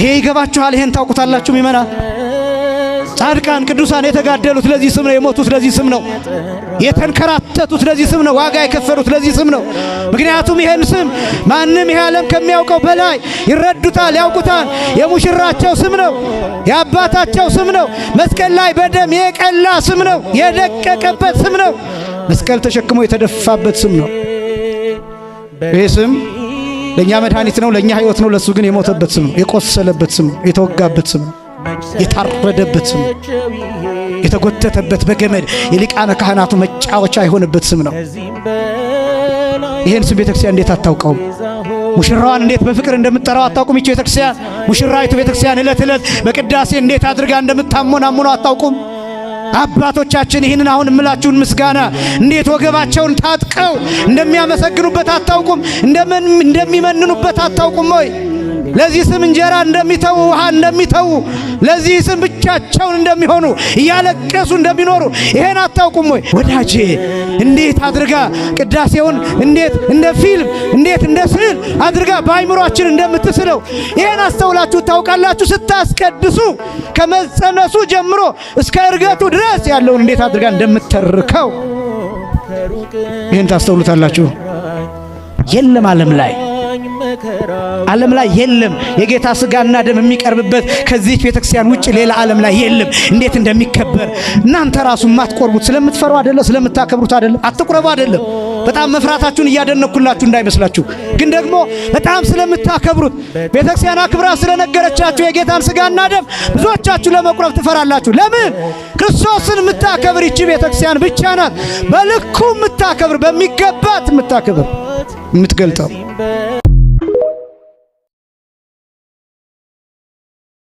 ይሄ ይገባችኋል? ይሄን ታውቁታላችሁ? ምእመናን፣ ጻድቃን ቅዱሳን የተጋደሉት ለዚህ ስም ነው። የሞቱት ለዚህ ስም ነው። የተንከራተቱት ለዚህ ስም ነው። ዋጋ የከፈሉት ለዚህ ስም ነው። ምክንያቱም ይሄን ስም ማንም ይሄ ዓለም ከሚያውቀው በላይ ይረዱታል፣ ያውቁታል። የሙሽራቸው ስም ነው። የአባታቸው ስም ነው። መስቀል ላይ በደም የቀላ ስም ነው። የደቀቀበት ስም ነው። መስቀል ተሸክሞ የተደፋበት ስም ነው። ይህ ስም ለእኛ መድኃኒት ነው፣ ለእኛ ሕይወት ነው። ለእሱ ግን የሞተበት ስም ነው። የቆሰለበት ስም ነው። የተወጋበት ስም ነው። የታረደበት ስም ነው። የተጎተተበት በገመድ የሊቃነ ካህናቱ መጫወቻ የሆነበት ስም ነው። ይህን ስም ቤተክርስቲያን እንዴት አታውቀውም? ሙሽራዋን እንዴት በፍቅር እንደምትጠራው አታውቁም? ይቺ ቤተክርስቲያን ሙሽራይቱ ቤተክርስቲያን ዕለት ዕለት በቅዳሴ እንዴት አድርጋ እንደምታሞናሙነው አታውቁም? አባቶቻችን ይህንን አሁን እምላችሁን ምስጋና እንዴት ወገባቸውን ታጥቀው እንደሚያመሰግኑበት አታውቁም? እንደሚመንኑበት አታውቁም ወይ? ለዚህ ስም እንጀራ እንደሚተዉ፣ ውሃ እንደሚተዉ፣ ለዚህ ስም ብቻቸውን እንደሚሆኑ፣ እያለቀሱ እንደሚኖሩ ይሄን አታውቁም ወይ? ወዳጄ፣ እንዴት አድርጋ ቅዳሴውን እንዴት እንደ ፊልም፣ እንዴት እንደ ስዕል አድርጋ በአይምሯችን እንደምትስለው ይሄን አስተውላችሁ ታውቃላችሁ? ስታስቀድሱ ከመጸነሱ ጀምሮ እስከ እርገቱ ድረስ ያለውን እንዴት አድርጋ እንደምትተርከው ይሄን ታስተውሉታላችሁ? የለም፣ ዓለም ላይ፣ ዓለም ላይ የለም። የጌታ ስጋና ደም የሚቀርብበት ከዚህች ቤተክርስቲያን ውጭ ሌላ ዓለም ላይ የለም። እንዴት እንደሚከበር እናንተ ራሱ የማትቆርቡት ስለምትፈሩ አይደለም፣ ስለምታከብሩት አይደለም። አትቁረቡ አይደለም። በጣም መፍራታችሁን እያደነኩላችሁ እንዳይመስላችሁ፣ ግን ደግሞ በጣም ስለምታከብሩት፣ ቤተክርስቲያን አክብራ ስለነገረቻችሁ የጌታን ስጋና ደም ብዙዎቻችሁ ለመቁረብ ትፈራላችሁ። ለምን? ክርስቶስን የምታከብር ይቺ ቤተክርስቲያን ብቻ ናት። በልኩ የምታከብር፣ በሚገባት የምታከብር፣ የምትገልጠው።